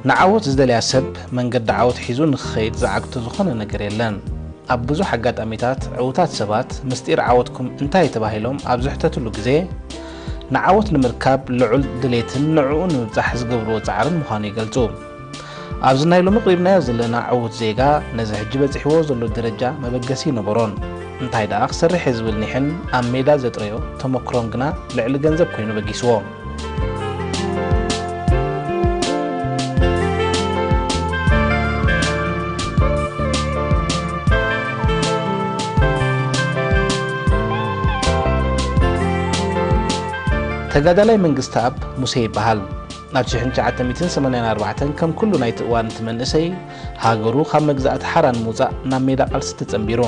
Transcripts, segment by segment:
ንዓወት ዝደልያ ሰብ መንገዲ ዓወት ሒዙ ንክኸይድ ዝዓግቶ ዝኾነ ነገር የለን። ኣብ ብዙሕ ኣጋጣሚታት ዕዉታት ሰባት ምስጢር ዓወትኩም እንታይ ተባሂሎም ኣብ ዝሕተትሉ ግዜ፣ ንዓወት ንምርካብ ልዑል ድሌትን ንዕኡ ንምብጻሕ ዝገብርዎ ጻዕርን ምዃኑ ይገልጹ። ኣብዚ ናይ ሎሚ ኣቕሪብናዮ ዘለና ዕዉት ዜጋ ነዚ ሕጂ በጺሕዎ ዘሎ ደረጃ መበገሲ ኣይነበሮን። እንታይ ደኣ ክሰርሕ እየ ዝብል ኒሕን ኣብ ሜዳ ዘጥረዮ ተመክሮን ግና ልዕሊ ገንዘብ ኮይኑ በጊስዎ። ተጋዳላይ መንግስተኣብ ሙሴ ይበሃል። ኣብ ሽሕን ትሽዓተ ሚእትን ሰማንያን ኣርባዕተን ከም ኩሉ ናይቲ እዋን እቲ መንእሰይ፣ ሃገሩ ካብ መግዛእቲ ሓራ ንምውጻእ ናብ ሜዳ ቃልሲ ተጸንቢሩ።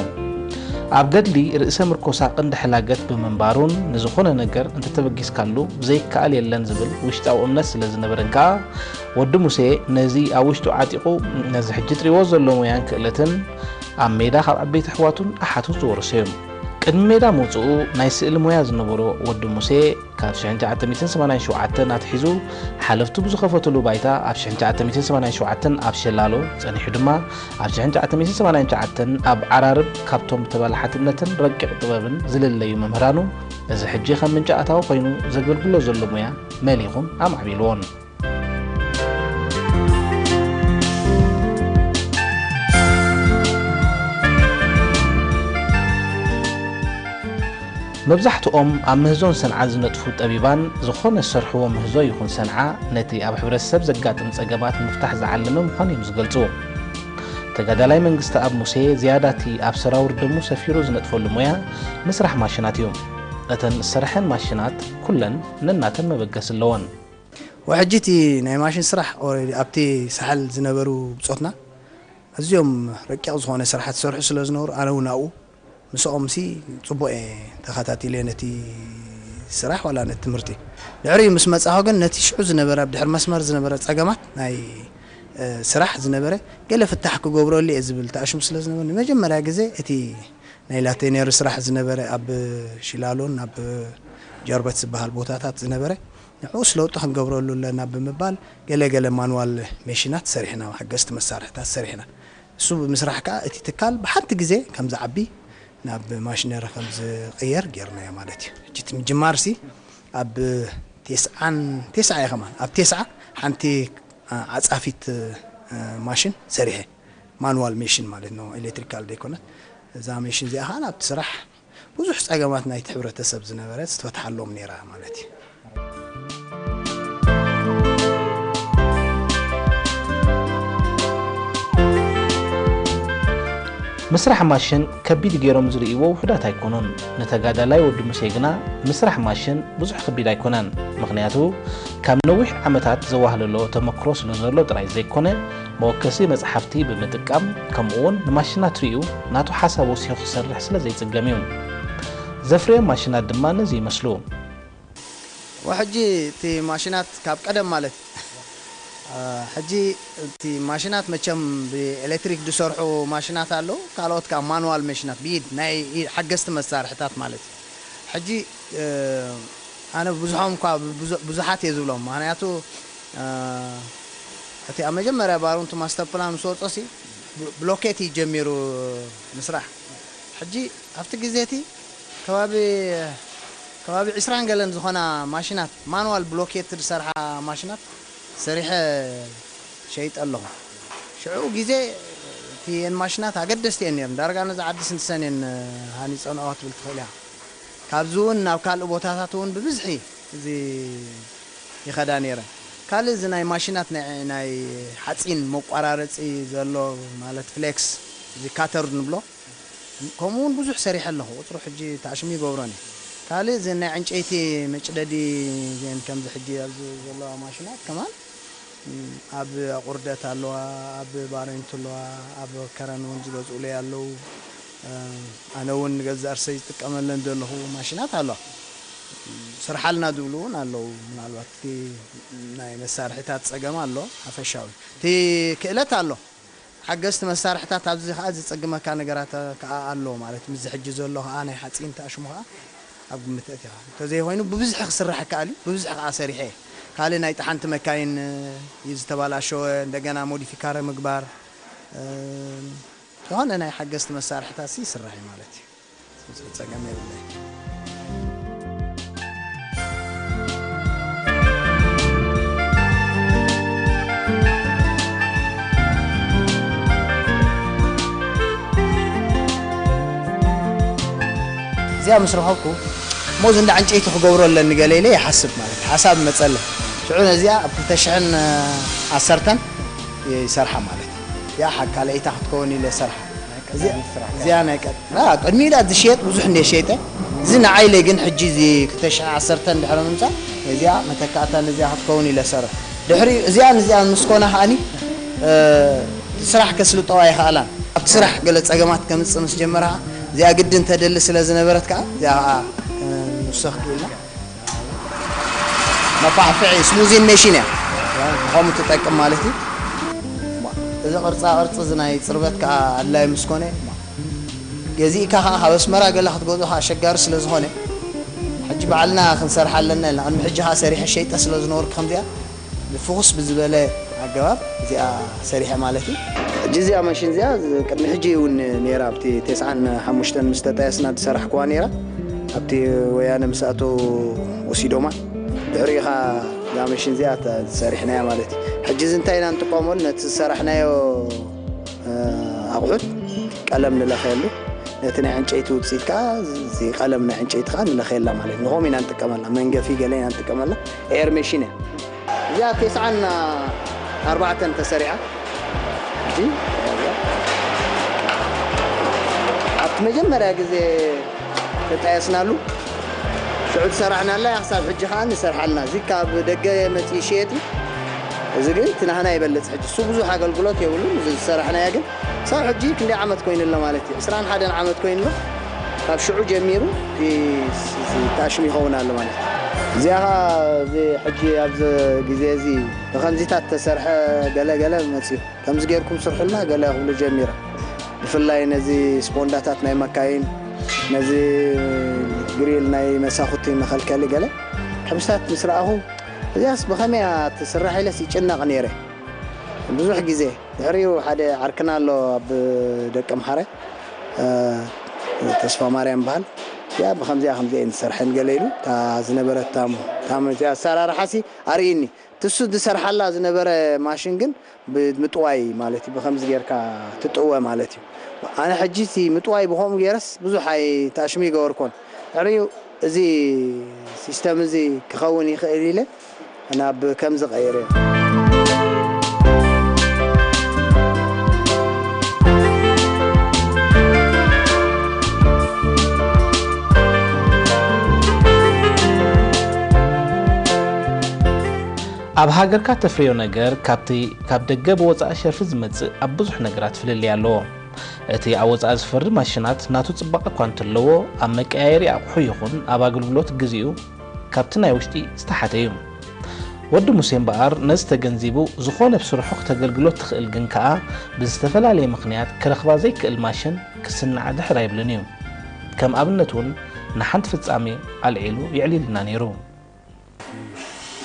ኣብ ገድሊ ርእሰ ምርኮሳ ቀንዲ ሕላገት ብምንባሩን ንዝኾነ ነገር እንተተበጊስካሉ ዘይከኣል የለን ዝብል ውሽጣዊ እምነት ስለ ዝነበረን ከኣ፣ ወዲ ሙሴ ነዚ ኣብ ውሽጡ ዓጢቑ ነዚ ሕጂ ትሪእዎ ዘሎ ሞያን ክእለትን ኣብ ሜዳ ካብ ዓበይቲ ኣሕዋቱን ኣሓቱን ዝወረሶ እዩ። ቅድሚ ሜዳ ምውጽኡ ናይ ስእሊ ሞያ ዝነበሮ ወዲ ሙሴ፣ ካብ ሽሕን ትሽዓተ ሚእትን ሰማንያን ሸውዓተን ኣትሒዙ ሓለፍቱ ብዝኸፈትሉ ባይታ ኣብ ሽሕን ትሽዓተ ሚእትን ሰማንያን ሸውዓተን ኣብ ሸላሎ፣ ጸኒሑ ድማ ኣብ ሽሕን ትሽዓተ ሚእትን ሰማንያን ትሽዓተን ኣብ ዓራርብ ካብቶም ብተበላሓትነትን ረቂቕ ጥበብን ዝልለዩ መምህራኑ፣ እዚ ሕጂ ከም ምንጪ ኣታዊ ኮይኑ ዘገልግሎ ዘሎ ሞያ መሊኹን ኣማዕቢልዎን። መብዛሕትኦም ኣብ ምህዞን ሰንዓን ዝነጥፉ ጠቢባን፣ ዝኾነ ዝሰርሕዎ ምህዞ ይኹን ሰንዓ ነቲ ኣብ ሕብረተሰብ ዘጋጥም ጸገማት ንምፍታሕ ዝዓለመ ምዃኑ እዮም ዝገልጹ። ተጋዳላይ መንግስተኣብ ሙሴ ዝያዳ እቲ ኣብ ሰራውር ደሙ ሰፊሩ ዝነጥፈሉ ሞያ ምስራሕ ማሽናት እዩ። እተን ዝሰርሐን ማሽናት ኩለን ነናተን መበገሲ ኣለወን። ወሕጂ እቲ ናይ ማሽን ስራሕ ኦልሬዲ ኣብቲ ሳሕል ዝነበሩ ብጾትና ኣዝዮም ረቂቕ ዝኾነ ስራሓት ዝሰርሑ ስለ ዝነበሩ፣ ኣነ እውን ኣብኡ ምስኦም ሲ ጽቡቕ እየ ተኸታቲለ ነቲ ስራሕ ዋላ ነቲ ትምህርቲ። ድሕሪኡ ምስ መጻኹ ግን ነቲ ሽዑ ዝነበረ ኣብ ድሕሪ መስመር ዝነበረ ጸገማት ናይ፣ እ፣ ስራሕ ዝነበረ ገለ ፍታሕ ክገብረሉ እየ ዝብል ተኣሽሙ ስለ ዝነበረ፣ ንመጀመርያ ግዜ እቲ ናይ ላቴኔሪ ስራሕ ዝነበረ ኣብ ሽላሎን ኣብ ጀርበት ዝበሃል ቦታታት ዝነበረ ንዕኡስ ለውጢ ክንገብረሉ ኣለና ብምባል ገለ ገለ ማንዋል ሜሽናት ሰሪሕና፣ ሓገዝቲ መሳርሕታት ሰሪሕና። እሱ ብምስራሕ ከኣ እቲ ትካል ብሓንቲ ግዜ ከም ዝዓቢ ናብ ማሽነሪ ከም ዝቕየር ጌርናዮ ማለት እዩ። ሕጂ እቲ ምጅማርሲ ኣብ ቴስዓን፣ ቴስዓ እየ ከማን፣ ኣብ ቴስዓ ሓንቲ፣ አ፣ ዓጻፊት፣ አ፣ ማሽን ሰሪሐ። ማኑዋል ሜሽን ማለት ነው፣ ኤሌክትሪካል ዘይኮነት። እዛ ሜሽን እዚኣ ከኣ ኣብቲ ስራሕ ብዙሕ ጸገማት ናይቲ ሕብረተሰብ ዝነበረት ዝተፈትሓሎም ነይራ ማለት እዩ። ምስራሕ ማሽን ከቢድ ገይሮም ዝርእይዎ ውሑዳት ኣይኮኑን። ንተጋዳላይ ወዲ ሙሴ ግና ምስራሕ ማሽን ብዙሕ ከቢድ ኣይኮነን። ምኽንያቱ ካብ ነዊሕ ዓመታት ዘዋህለሎ ተመክሮ ስለ ዘሎ ጥራይ ዘይኮነ፣ መወከሲ መጽሓፍቲ ብምጥቃም፣ ከምኡውን ንማሽናት ርእዩ ናቱ ሓሳብ ወሲኹ ክሰርሕ ስለ ዘይጽገም እዩ። ዘፍረዮም ማሽናት ድማ ነዚ ይመስሉ። ወሕጂ እቲ ማሽናት ካብ ቀደም ማለት፣ አ፣ ሕጂ እቲ ማሽናት መቸም ብኤሌክትሪክ ዝሰርሑ ማሽናት ኣለዉ፣ ካልኦት ከዓ ማኑዋል መሽናት ብኢድ ናይ ኢድ ሓገዝቲ መሳርሕታት ማለት እዩ። ሕጂ፣ እ፣ ኣነ ብዙሖም እኳ ብዙ-፣ ብዙሓት እየ ዝብሎም፣ ምኽንያቱ፣ እ፣ እቲ ኣብ መጀመርያ ባሩንቱ ማስተር ፕላን ምስ ወጾ ሲ ብ-፣ ብሎኬት እዩ ጀሚሩ ምስራሕ። ሕጂ ኣብቲ ግዜ እቲ ከባቢ፣ ከባቢ ዕስራን ገለን ዝኾና ማሽናት፣ ማኑዋል ብሎኬት ዝሰርሓ ማሽናት ሰሪሐ ሸይጠ ኣለኹ። ሽዑ ግዜ እቲኤን ማሽናት ኣገደስቲ እየን ነይረን። ዳርጋ ነዚ ዓዲ ስንትሰን እየን ሃኒጸንኦ ክትብል ትኽእል ኢኻ። ካብዚ እውን ናብ ካልእ ቦታታት እውን ብብዝሒ እዚ ይኸዳ ነይረን። ካልእ እዚ ናይ ማሽናት ናይ፣ ናይ ሓጺን መቋራረጺ ዘሎ ማለት ፍሌክስ፣ እዚ ካተር ንብሎ፣ ከምኡ እውን ብዙሕ ሰሪሐ ኣለኹ። ቁጽሩ ሕጂ ተኣሽሙ ይገብሮን እየ። ካልእ እዚ ናይ ዕንጨይቲ መጭደዲ እዚአን ከምዚ ሕጂ ኣብዚ ዘለዋ ማሽናት ከማን፣ እም፣ ኣብ ኣቑርደት ኣለዋ፣ ኣብ ባሬንቱ ኣለዋ፣ ኣብ ከረን እውን ዝገዝኡለይ ኣለዉ። እም፣ ኣነ እውን ንገዛእ ርእሰይ ዝጥቀመለን ዘለኹ ማሽናት ኣለዋ። እም፣ ስርሓልና ዝብሉ እውን ኣለዉ። ምናልባት እቲ ናይ መሳርሒታት ጸገም ኣሎ፣ ሓፈሻዊ። እቲ ክእለት ኣሎ። ሓገዝቲ መሳርሕታት ኣብዚ ከኣ ዝጽግመካ ነገራት ከኣ ኣሎ ማለት፣ ምስዚ ሕጂ ዘሎ ከኣ ናይ ሓጺን ተኣሽሙ ከኣ ኣብ ግምት ኣእቲኻ። እንተዘይኮይኑ ብብዝሒ ክስራሕ ይከኣል እዩ፣ ብብዝሒ ከኣ ሰሪሐ እየ። ካልእ ናይ ጠሓንቲ መካይን እዩ ዝተባላሸወ፣ እንደገና ሞዲፊካረ ምግባር፣ ዝኾነ ናይ ሓገዝቲ መሳርሕታት ይስራሕ እዩ ማለት እዩ። ጸገም የብለይ። እዚኣ ምስ ረኸብኩ፣ ሞዝ እንዳ ዕንጨይቲ ክገብሮ ኣለኒ ገለ ኢለ ይሓስብ ማለት ሓሳብ መጸለ። ሽዑ ነዚኣ ኣብ ክልተ ሽሕን ዓሰርተን ይሰርሓ ማለት እዩ። እዚኣ ሓ-፣ ካልኣይታ ክትከውን ኢለ ሰርሓ። እዚኣ ናይ ቀ-፣ አ፣ ቅድሚ ኢላ ዝሸየጥ ብዙሕ እንደ ሸይጠ። እዚ ንዓይ ኢለ ግን ሕጂ እዚ ክልተ ሽሕን ዓሰርተን ድሕሪ ምምጻእ እዚኣ መተካእታ ነዚኣ ክትከውን ኢለ ሰርሕ። ድሕሪ እዚኣ ንዚኣ ምስ ኮና ከኣኒ፣ እ፣ እቲ ስራሕ ከስልጠዋ ኣይኸኣላን። ኣብቲ ስራሕ ገለ ጸገማት ከምጽእ ምስ ጀመራ፣ እዚኣ ግድን ተደሊ ስለ ዝነበረት ከኣ፣ እዚኣ ከኣ፣ እ፣ ንውሰኽ ኢልና። መፋሕፍዒ ስሙዚን መሽን እያ። ከምኡ ትጠቅም ማለት እዩ። እዚ ቅርጻ ቅርጺ እዚ ናይ ጽርበት ከኣ ኣድላይ ምስ ኮነ፣ ገዚእካ ከኣ ካብ ኣስመራ ገለ ክትገዝኦ ከኣ ኣሸጋሪ ስለ ዝኾነ፣ ሕጂ ባዕልና ክንሰርሓ ኣለና ኢልና። ቅድሚ ሕጂ ከኣ ሰሪሐ ሸይጠ ስለ ዝነበርኩ ከምዚኣ፣ ብፍኹስ ብዝበለ ኣገባብ እዚኣ ሰሪሐ ማለት እዩ። ሕጂ እዚኣ ማሽን እዚኣ ቅድሚ ሕጂ እውን ነይራ፣ ኣብቲ ተስዓን ሓሙሽተን ምስ ተጣየስና ዝሰራሕኩዋ ነይራ። ኣብቲ ወያነ ምስ ኣተው ወሲዶማ። ድሕሪኡ ኸዓ እዛ ማሽን እዚኣ ተ-፣ ሰሪሕናያ ማለት እዩ። ሕጂ እዚ እንታይ ኢና ንጥቀመሉ? ነቲ ዝሰራሕናዮ፣ እ፣ ኣቑሑት ቀለም ንለኽየሉ። ነቲ ናይ ዕንጨይቲ ውፅኢት ከዓ እዚ ቀለም ናይ ዕንጨይቲ ከዓ ንለኽየላ ማለት እዩ። ንኸምኡ ኢና ንጥቀመላ። መንገፊ ገለ ኢና ንጥቀመላ። ኤር መሽን እያ። እዚኣ ተስዓን ኣርባዕተን ተሰሪዓ። ሕጂ ኣብቲ መጀመርያ ግዜ ተጣየስናሉ። ሽዑ ዝሰራሕናላ እያ፣ ክሳብ ሕጂ ከኣ ንሰርሓልና። እዚ ካብ ደገ መጺኡ ይሽየጥ እዩ። እዚ ግን እቲ ናህና ይበልጽ። ሕጂ እሱ ብዙሕ ኣገልግሎት የብሉን። እዚ ዝሰራሕናዮ ግን ክሳብ ሕጂ ክንደይ ዓመት ኮይኑ ኣሎ ማለት እዩ? ዕስራን ሓደን ዓመት ኮይኑ ኣሎ። ካብ ሽዑ ጀሚሩ እቲ፣ እቲ ታሽም ይኸውን ኣሎ ማለት እዩ። እዚኣ ኸኣ እዚ ሕጂ ኣብዚ ግዜ እዚ ብኸምዚታት ተሰርሐ ገለ ገለ መጺኡ። ከምዚ ጌርኩም ስርሑልና ገለ ክብሉ ጀሚሮም። ብፍላይ ነዚ ስፖንዳታት ናይ መካይን፣ ነዚ ግሪል ናይ መሳኹቲ መኸልከሊ ገለ ከምስታት ምስ ረኣኹ፣ እዚኣስ ብኸመይ እያ ትስራሕ ኢለስ ይጭነቕ ነይረ ብዙሕ ግዜ። ድሕሪኡ ሓደ ዓርክና ኣሎ ኣብ ደቀምሓረ፣ እ፣ ተስፋ ማርያም በሃል። እዚኣ ብኸምዚኣ ከምዚኣ እየን ዝሰርሐን ገለ ኢሉ፣ እታ ዝነበረት ታሙ፣ ታሙ እዚኣ ኣሰራርሓሲ ኣርእይኒ። ትሱ ዝሰርሓላ ዝነበረ ማሽን ግን ብምጥዋይ ማለት እዩ፣ ብኸምዚ ጌርካ ትጥወ ማለት እዩ። ኣነ ሕጂ እቲ ምጥዋይ ብኸምኡ ጌረስ ብዙሕ ኣይታሽሙ ይገበርኩን። ድሕሪኡ እዚ ሲስተም እዚ ክኸውን ይኽእል ኢለ ናብ ከምዚ ቀይረ። ኣብ ሃገርካ ተፍርዮ ነገር ካብቲ ካብ ደገ ብወጻኢ ሸርፊ ዝመጽእ ኣብ ብዙሕ ነገራት ፍልልይ ኣለዎ። እቲ ኣብ ወጻኢ ዝፈሪ ማሽናት ናቱ ጽባቐ እኳ እንተለዎ፣ ኣብ መቀያየሪ ኣቑሑ ይኹን ኣብ ኣገልግሎት ግዜኡ ካብቲ ናይ ውሽጢ ዝተሓተ እዩ። ወዲ ሙሴ እምበኣር ነዚ ተገንዚቡ፣ ዝኾነ ብስርሑ ክተገልግሎ እትኽእል ግን ከኣ ብዝተፈላለየ ምኽንያት ክረኽባ ዘይክእል ማሽን ክስናዕ ድሕር ኣይብልን እዩ። ከም ኣብነት እውን ንሓንቲ ፍጻሜ ኣልዒሉ የዕሊልና ነይሩ።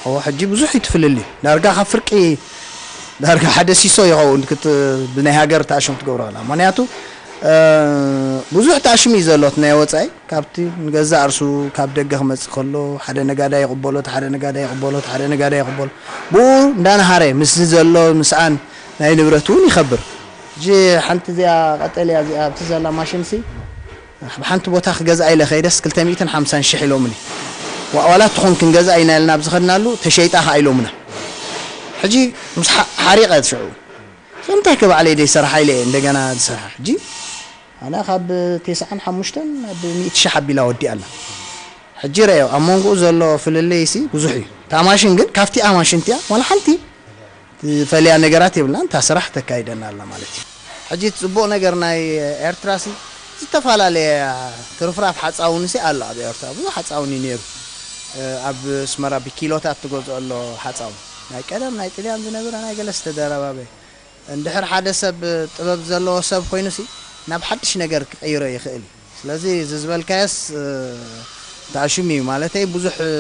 እዎ፣ ሕጂ ብዙሕ እዩ እቲ ፍልልይ። ዳርጋ ካብ ፍርቂ ዳርጋ ሓደ ሲሶ ይኸውን ክት-፣ ብናይ ሃገር ተኣሽም ክትገብሮ ከላ። ምኽንያቱ፣ እ፣ ብዙሕ ተኣሽም እዩ ዘሎ እቲ ናይ ወጻኢ። ካብቲ ንገዛእ ርእሱ ካብ ደገ ክመጽእ ከሎ ሓደ ነጋዳይ ይቕበሎ፣ እቲ ሓደ ነጋዳይ ይቕበሎ፣ እቲ ሓደ ነጋዳይ ይቕበሎ። ብኡ እንዳነሃረ ምስዚ ዘሎ ምስኣን ናይ ንብረት እውን ይኸብር። ሕጂ ሓንቲ እዚኣ ቀጠልያ እዚኣ ኣብቲ ዘላ ማሽንሲ፣ ኣብ ሓንቲ ቦታ ክገዝኣ ኢለ ከይደስ ክልተ ሚእትን ሓምሳን ሽሕ ኢሎምኒ። ዋ-፣ ዋላ ትኹን ክንገዝኣ ኢና ኢልና ኣብ ዝኸድናሉ ተሸይጣ ኸዓ ኢሎምና። ሕጂ ምስ ሓ-፣ ሓሪቐ ሽዑ። እንታይ ከባዕለይ ደይ ሰራሓ ኢለ እየ እንደገና ዝሰራሓ። ሕጂ ኣነ ካብ ተስዓን ሓሙሽተን ናብ ሚእቲ ሽሕ ኣቢላ ወዲኣ ኣላ። ሕጂ ረኣዮ፣ ኣብ መንጎኡ ዘሎ ፍልልይሲ ብዙሕ እዩ። እታ ማሽን ግን ካብቲኣ ማሽን እቲኣ ዋላ ሓንቲ ዝፈልያ ነገራት የብልናን። እታ ስራሕ ተካይደና ኣላ ማለት እዩ። ሕጂ እቲ ጽቡቕ ነገር ናይ ኤርትራሲ ዝተፈላለየ ትርፍራፍ ሓጻውንሲ ኣሎ ኣብ ኤርትራ። ብዙሕ ሓጻውን እዩ ነይሩ። እ፣ ኣብ ኣስመራ ብኪሎታት ትገዝኦ ኣሎ ሓጻውን። ናይ ቀደም ናይ ጥልያን ዝነበረ ናይ ገለ ዝተደራባበ። እንድሕር ሓደ ሰብ ጥበብ ዘለዎ ሰብ ኮይኑሲ ናብ ሓድሽ ነገር ክቕይሮ ይኽእል እዩ። ስለዚ እዚ ዝበልካዮስ፣ እ፣ ተኣሽሙ እዩ። ማለተይ ብዙሕ፣ እ፣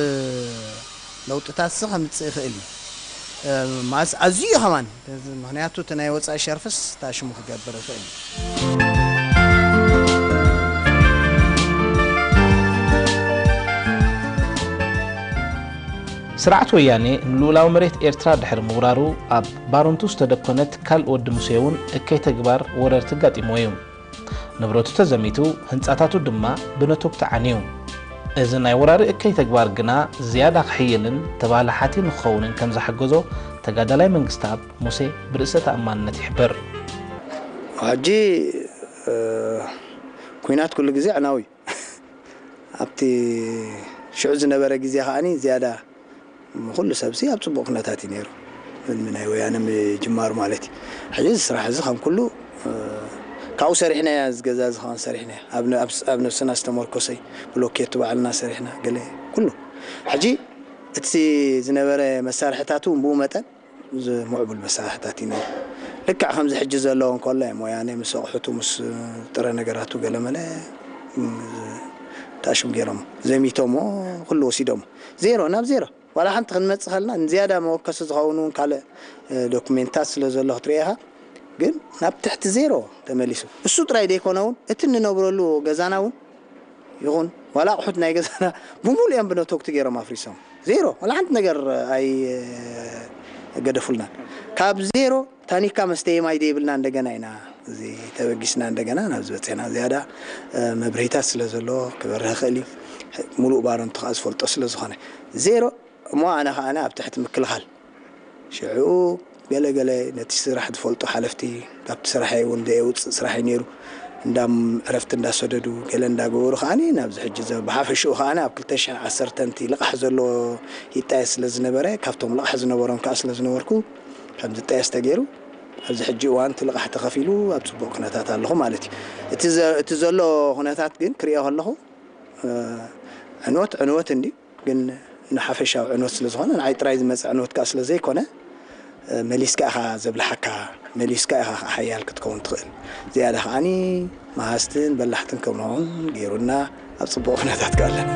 ለውጥታትሲ ከምጽእ ይኽእል እዩ። ማስ ኣዝዩ እዩ ከማን፣ ምኽንያቱ እቲ ናይ ወጻኢ ሸርፍስ ታሽሙ ክገብር ይኽእል እዩ። ስርዓት ወያኔ ንልኡላዊ መሬት ኤርትራ ድሕሪ ምውራሩ፣ ኣብ ባረንቱ ዝተደኮነት ካልእ ወዲ ሙሴ እውን እከይ ተግባር ወረርቲ ኣጋጢምዎ እዩ። ንብረቱ ተዘሚቱ፣ ህንጻታቱ ድማ ብነቶግ ተዓንዩ። እዚ ናይ ወራሪ እከይ ተግባር ግና ዝያዳ ክሕይልን ተባላሓቲ ንክኸውንን ከም ዝሓገዞ ተጋዳላይ መንግስተኣብ ሙሴ ብርእሰ ተኣማንነት ይሕብር። ሕጂ ኩናት ኩሉ ግዜ ዕናዊ ኣብቲ ሽዑ ዝነበረ ግዜ ከዓኒ ዝያዳ ኩሉ ሰብሲ ኣብ ፅቡቕ ኩነታት እዩ ነይሩ። ምንሚ ናይ ወያነ ምጅማሩ ማለት እዩ። ሕጂ እዚ ስራሕ እዚ ከም ኩሉ ካብኡ ሰሪሕናያ ዝገዛ እዚ ከን ሰሪሕናያ ኣብ ነብስና ዝተመርኮሰይ ብሎኬት ባዕልና ሰሪሕና ገለ ኩሉ ሕጂ እቲ ዝነበረ መሳርሕታት እውን ብኡ መጠን ዝምዕቡል መሳርሕታት እዩ ነይሩ። ልክዕ ከምዚ ሕጂ ዘለዎ እንከሎ እዮም ወያነ ምስ ኣቑሑቱ ምስ ጥረ ነገራቱ ገለመለ ታሽም ገይሮሞ ዘሚቶሞ ኩሉ ወሲዶሞ ዜሮ ናብ ዜሮ ዋላ ሓንቲ ክንመፅእ ከለና ንዝያዳ መወከሲ ዝኸውን እውን ካልእ ዶኩሜንታት ስለ ዘሎ ክትሪኦ ኢኻ። ግን ናብ ትሕቲ ዜሮ ተመሊሱ እሱ ጥራይ ዘይኮነ እውን እቲ እንነብረሉ ገዛና እውን ይኹን ዋላ ኣቑሑት ናይ ገዛና ብምሉኦም ብነቶክቲ ገይሮም ኣፍሪሶም ዜሮ ዋላ ሓንቲ ነገር ኣይገደፉልናን ካብ ዜሮ ታኒካ መስተየ ማይ ዘይብልና እንደገና ኢና እዚ ተበጊስና እንደገና ናብዚ በፂሕና ዝያዳ መብርሂታት ስለ ዘሎ ክበርህ ይኽእል እዩ ሙሉእ ባረንቱ ከዓ ዝፈልጦ ስለ ዝኾነ ዜሮ እሞ ኣነ ከዓ ኣብ ትሕቲ ምክልኻል ሽዑ ገለ ገለ ነቲ ስራሕ ዝፈልጡ ሓለፍቲ ካብቲ ስራሐይ እውን ዘየውፅእ ስራሐይ ነይሩ እንዳ ዕረፍቲ እንዳሰደዱ ገለ እንዳገበሩ ከዓ ናብዚ ሕጂ ብሓፈሽኡ ከዓ ኣብ ክልተ ሽሕ ዓሰርተ እቲ ልቓሕ ዘሎ ይጣየስ ስለ ዝነበረ ካብቶም ልቓሕ ዝነበሮም ከዓ ስለ ዝነበርኩ ከም ዝጣየስ ተገይሩ ኣብዚ ሕጂ እዋን እቲ ልቓሕ ተኸፊሉ ኣብ ፅቡቕ ኩነታት ኣለኹ ማለት እዩ። እቲ ዘሎ ኩነታት ግን ክሪኦ ከለኹ ዕንወት ዕንወት እንዲ ግን ንሓፈሻዊ ዕንወት ስለ ዝኾነ ንዓይ ጥራይ ዝመፅእ ዕንወት ከዓ ስለ ዘይኮነ መሊስካ ኢኻ ዘብልሓካ መሊስካ ኢኻ ሓያል ክትከውን ትኽእል ዝያዳ ከዓኒ መሃዝትን በላሕትን ከም ንኸውን ገይሩና ኣብ ፅቡቕ ኩነታት ከዓ ኣለና።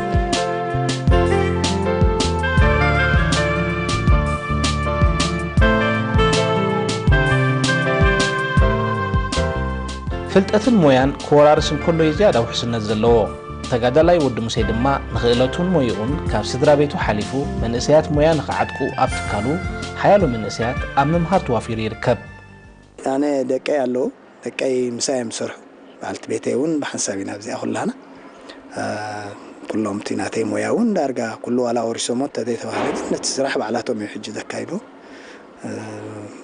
ፍልጠትን ሞያን ክወራርስ እንከሎ እዩ ዝያዳ ውሕስነት ዘለዎ። ተጋዳላይ ወዲ ሙሴ ድማ ንኽእለቱን ሞይኡን ካብ ስድራ ቤቱ ሓሊፉ መንእሰያት ሞያ ንኽዓጥቁ ኣብ ትካሉ ሓያሎ መንእሰያት ኣብ ምምሃር ተዋፊሩ ይርከብ። ኣነ ደቀይ ኣለዉ ደቀይ ምሳይ እዮም ዝሰርሑ በዓልቲ ቤተይ እውን ብሓንሳብ ኢና ኣብዚኣ ኩላና ኩሎም እቲ ናተይ ሞያ እውን ዳርጋ ኩሉ ዋላ ወሪሶሞ እንተዘይተባህለ ግን ነቲ ስራሕ ባዕላቶም እዩ ሕጂ ዘካይዱ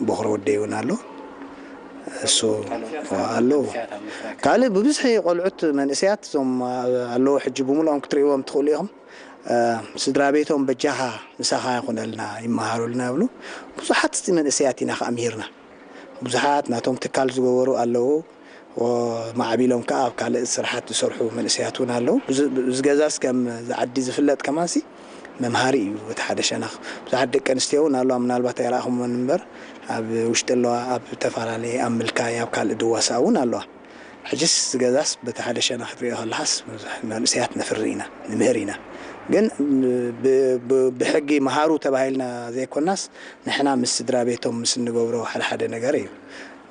ቦኽሪ ወደይ እውን ኣሎ እሱ ኣለዉ ካልእ ብብዝሒ ቆልዑት መንእሰያት እዞም ኣለዉ ሕጂ ብምልኦም ክትርእይዎም ትኽእሉ ኢኹም ስድራ ቤቶም በጃኻ ምሳኻ ይኹነልና ይመሃሩልና ይብሉ ብዙሓት መንእሰያት ኢና ከዓ ምሂርና ብዙሓት ናቶም ትካል ዝገበሩ ኣለዉ ማዕቢሎም ከዓ ኣብ ካልእ ስራሓት ዝሰርሑ መንእሰያት እውን ኣለዉ እዚ ገዛስ ከም ዝዓዲ ዝፍለጥ ከማንሲ መምሃሪ እዩ እቲ ሓደ ሸነኽ ብዙሓት ደቂ ኣንስትዮ እውን ኣለዋ ምናልባት ኣይረኣኹምወን እምበር ኣብ ውሽጢ ኣለዋ ኣብ ዝተፈላለየ ኣብ ምልካይ ኣብ ካልእ ድዋሳ እውን ኣለዋ ሕጅስ ዝገዛስ በቲ ሓደ ሸነኽ ክትሪኦ ከለኻስ መንእሰያት ነፍሪ ኢና ንምህር ኢና ግን ብሕጊ መሃሩ ተባሂልና ዘይኮናስ ንሕና ምስ ስድራ ቤቶም ምስ እንገብሮ ሓደ ሓደ ነገር እዩ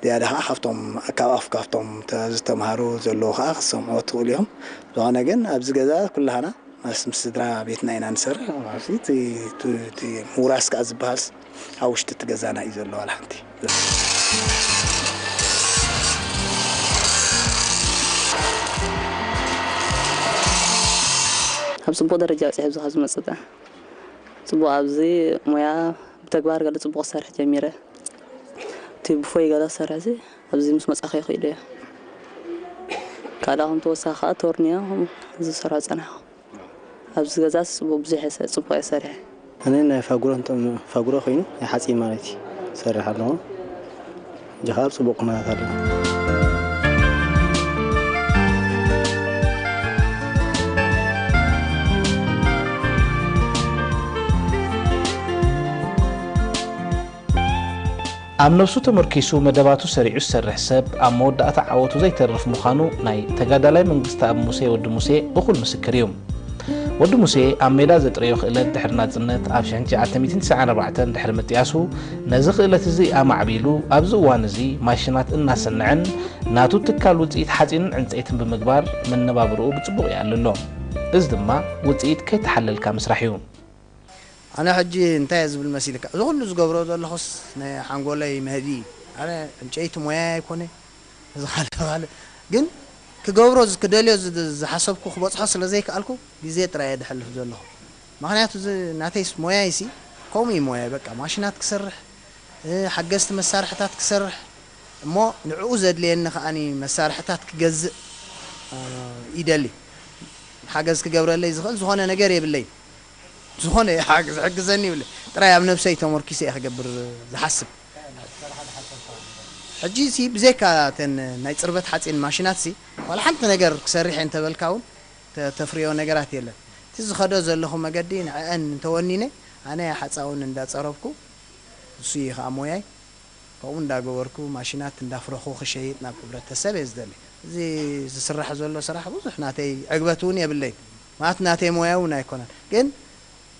ዝያዳ ከዓ ካብቶም ካብ ኣፍ ካብቶም ዝተምሃሩ ዘለዉ ከዓ ክሰምዕዎ ትኽእሉ እዮም ዝኾነ ግን ኣብዚ ገዛ ኩላህና ምስ ስድራ ቤትና ኢና ንሰርሕ ምውራስ ከዓ ዝበሃልስ ኣብ ውሽጢ እቲ ገዛና እዩ ዘሎ ዋላ ሓንቲ ኣብ ፅቡቕ ደረጃ በፂሐ ኣብዚ ካብ ዝመፅእ ፅቡቕ ኣብዚ ሞያ ብተግባር ገለ ፅቡቕ ክሰርሕ ጀሚረ እቲ ብፎይ ገለ ክሰርሕ እዚ ኣብዚ ምስ መፃኸ ይኽእሉ እየ ካልኣ ከም ተወሳኺ ከዓ ቶርኒዮ ዝሰርሖ ፀናሕኩ ኣብዚ ገዛስ ጽቡቅ ብዙሕ እየ ጽቡቅ እየ ሰሪሐ። እኔ ናይ ፋጉሮ እንቶም ፋጉሮ ኮይኑ ናይ ሓጺን ማለት እዩ ሰርሕ ኣለኹ። ሕጂ ከዓ ኣብ ጽቡቅ ኩነታት ኣለና። ኣብ ነብሱ ተመርኪሱ መደባቱ ሰሪዑ ዝሰርሕ ሰብ ኣብ መወዳእታ ዓወቱ ዘይተርፍ ምዃኑ ናይ ተጋዳላይ መንግስተኣብ ሙሴ ወዲ ሙሴ እኹል ምስክር እዩ። ወዲ ሙሴ ኣብ ሜዳ ዘጥረዮ ክእለት ድሕሪ ናጽነት ኣብ ሽሕን ትሽዓተ ሚእትን ትስዓን ኣርባዕተን ድሕሪ ምጥያሱ፣ ነዚ ክእለት እዚ ኣማዕቢሉ ኣብዚ እዋን እዚ ማሽናት እናሰንዐን ናቱ ትካል ውጽኢት ሓጺንን ዕንጸይትን ብምግባር መነባብርኡ ብጽቡቕ ይኣሊ ኣሎ። እዚ ድማ ውጽኢት ከይተሓለልካ ምስራሕ እዩ። ኣነ ሕጂ እንታይ እየ ዝብል መሲልካ? እዚ ኩሉ ዝገብሮ ዘለኹስ ናይ ሓንጎለይ መህዲ እዩ። ኣነ ዕንጨይቲ ሞያ ኣይኮነ፣ እዚ ካልእ ካልእ። ግን ክገብሮ ዝ-፣ ክደልዮ ዝ-፣ ዝሓሰብኩ ክበጽሖ ስለ ዘይከኣልኩ ግዜ ጥራይ እየ ደሕልፍ ዘለኹ። ምኽንያቱ እዚ ናተይስ ሞያይሲ ከምኡ እዩ ሞያይ። በቃ ማሽናት ክሰርሕ፣ እ፣ ሓገዝቲ መሳርሕታት ክሰርሕ፣ እሞ ንዕኡ ዘድልየኒ ከኣኒ መሳርሕታት ክገዝእ፣ እ፣ ይደሊ። ሓገዝ ክገብረለይ ዝኽእል ዝኾነ ነገር የብለይን። ዝኾነ ሓገዝ ዝሕግዘኒ ይብለ። ጥራይ ኣብ ነብሰይ ተመርኪሰ እየ ክገብር ዝሓስብ። ሕጂ ሲ ብዘይካ እተን ናይ ጽርበት ሓጺን ማሽናት ሲ ዋላ ሓንቲ ነገር ክሰርሕ እየ እንተበልካ እውን ተ-፣ ተፍርዮ ነገራት የለን። እቲ ዝኸዶ ዘለኹ መገዲ ንዕአን እንተወኒነ ኣነ ሓጻውን እንዳጸረብኩ እሱ እዩ ከዓ ሞያይ። ከምኡ እንዳገበርኩ ማሽናት እንዳፍረኹ ክሸይጥ ናብ ሕብረተሰብ እየ ዝደሊ። እዚ ዝስራሕ ዘሎ ስራሕ ብዙሕ ናተይ ዕግበት እውን የብለይን። ማለት ናተይ ሞያ እውን ኣይኮነን። ግን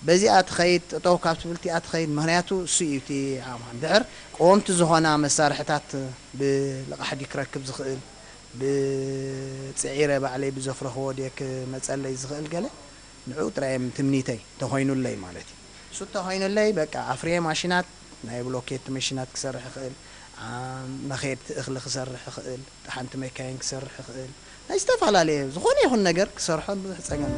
በዚኣ ትኸይድ፣ ጠጠው ካብ ትብል እቲኣ ትኸይድ። ምኽንያቱ እሱ እዩ እቲ ዓቕማ። እንድሕር ቀወምቲ ዝኾና መሳርሕታት ብልቓሕ ድዩ ክረክብ ዝኽእል፣ ብጽዒረ ባዕለይ ብዘፍረኽዎ ድየ ክመጸለይ ዝኽእል ገለ፣ ንዕኡ ጥራይ እዮም ትምኒተይ፣ ተኾይኑለይ ማለት እዩ። እሱ ተኾይኑለይ፣ በቃ ኣፍርየ ማሽናት፣ ናይ ብሎኬት መሽናት ክሰርሕ ይኽእል፣ ዓ-፣ መኼድቲ እኽሊ ክሰርሕ ይኽእል፣ ጠሓንቲ መካይን ክሰርሕ ይኽእል፣ ናይ ዝተፈላለየ ዝኾነ ይኹን ነገር ክሰርሖ ብዙሕ ጸገም